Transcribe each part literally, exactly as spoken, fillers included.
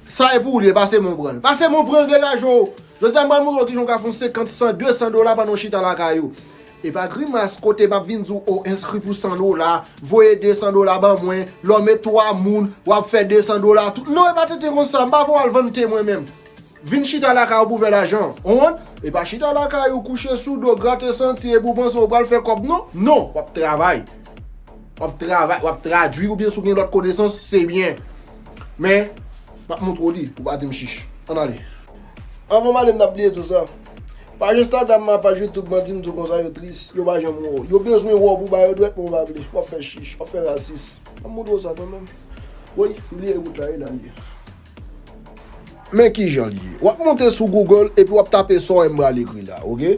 Sa e pou ou li ye, pase m ou pran l. Pase m ou pran l, degaje w. Jodi a m pral montre w kijan w ka fè yon senkant, san, de san dola pandan w chita lakay ou. E pa grimas kote m ap vin di w, o, enskri pou san dola, voye de san dola ban mwen, lè w met twa moun, w ap fè de san dola tou. Non, e pa tenten konsa, m pa vle w al vann te mwen menm. Vin chita lakay ou pou w fè lajan. Ou konprann? E pa chita lakay ou, kouche sou do, grate santi, epi w panse w pral fè kòb, non. Non, w ap travay. W ap travay, w ap tradui, oubyen si w gen lòt konesans, se byen. Men, m ap montre w li, ou pa di m chich. Ann ale. Anvan m ale, m t ap bliye di w sa. Paj Instagram mwen, paj YouTube mwen, di m di w konsa, yo tris, yo pa janm wè w. Yo bezwen wè w pou ba yo dwèt, men yo pa vle. W ap fè chich, w ap fè rasis. M ap montre w sa kanmenm. Woy, m bliye wout la, e la l ye. Men kijan li ye. W ap monte sou Google epi w ap tape sa w wè m pral ekri la, oke?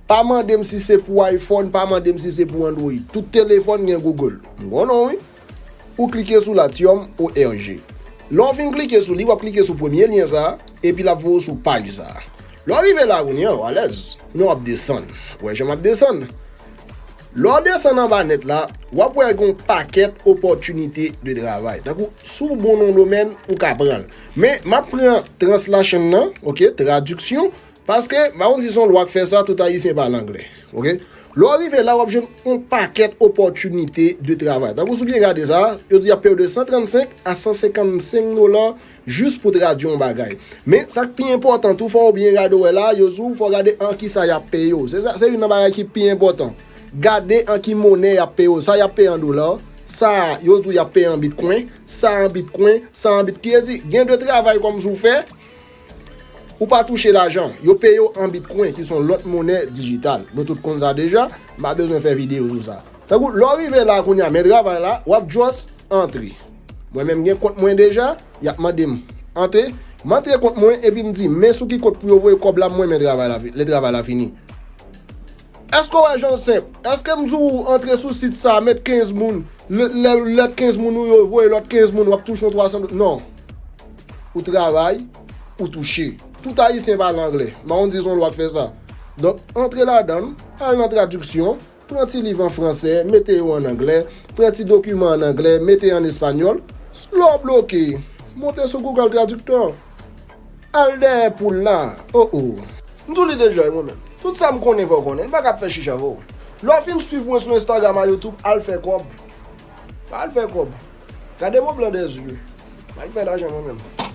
Pa mande m si se pou iPhone, pa mande m si se pou Android. Tout telefòn gen Google. M konnen w, wi. Ou klike sou Latium O R G. Lè w fin klike sou li, w ap klike sou premye lyen sa a, epi l ap voye w sou paj sa a. Lè w rive la kounye a, w alèz. Kounye a w ap desann. Ou wè jan m ap desann? Lè w desann anba nèt la, w ap wè gen yon pakèt opòtinite de travay. Tankou, si w bon nan yon domèn, ou ka pran l. Men, m ap pran translation nan, oke, tradiksyon, paske, m pa konn si se yon lwa k fè sa, tout Ayisyen pale anglè, oke? Lè w rive la, w ap jwenn yon pakèt opòtinite de travay. Tankou, si w byen gade sa, yo di y ap peye w de san trannsenk a san senkannsenk dola jis pou tradui yon bagay. Men, sa k pi enpòtan tou, fò w byen gade w wè la, yo di w, fò w gade an ki sa y ap peye w. Se sa, se youn nan bagay ki pi enpòtan. Gade an ki monè y ap peye w. Sa y ap peye an dola, sa, yo di w y ap peye an bitcoin, sa an bitcoin, sa an bit-, ki vle di, gen de travay kòm si w fè, ou pa touche lajan. Yo peye w an bitcoin, ki se yon lòt monè dijital. Nou tout konn sa deja, m pa bezwen fè videyo sou sa. Tankou, lè w rive la kounye a, men travay la, w ap just antre. Mwen menm gen kont mwen deja, y ap mande m antre. M antre kont mwen, epi m di, men sou ki kont pou yo voye kòb la, mwen men travay la, fi-, lè travay la fini. Èske w wè jan l senp? Èske m di w antre sou sit sa, met kenz moun, lè, lè, lè kenz moun ou yo voye lòt kenz moun, w ap touche yon twa san dola? Non. Ou travay, ou touche. Tout Ayisyen pale anglè. M pa konn si se yon lwa k fè sa. Donk, antre ladan l, al nan tradiksyon, pran ti liv an fransè, mete yo an anglè, pran ti dokiman an anglè, mete an espanyòl. Lè w bloke, monte sou Google Traducteur. Al dèyè poul la. Oh, oh. M di w li deja, wi, mwen menm. Tout sa m konnen fò w konnen. M pa ka ap fè chich avè w. Lè w fin swiv mwen sou Instagram a YouTube, al fè kòb. Al fè kòb. Gade mo blan dèzye. Al fè lajan mwen menm.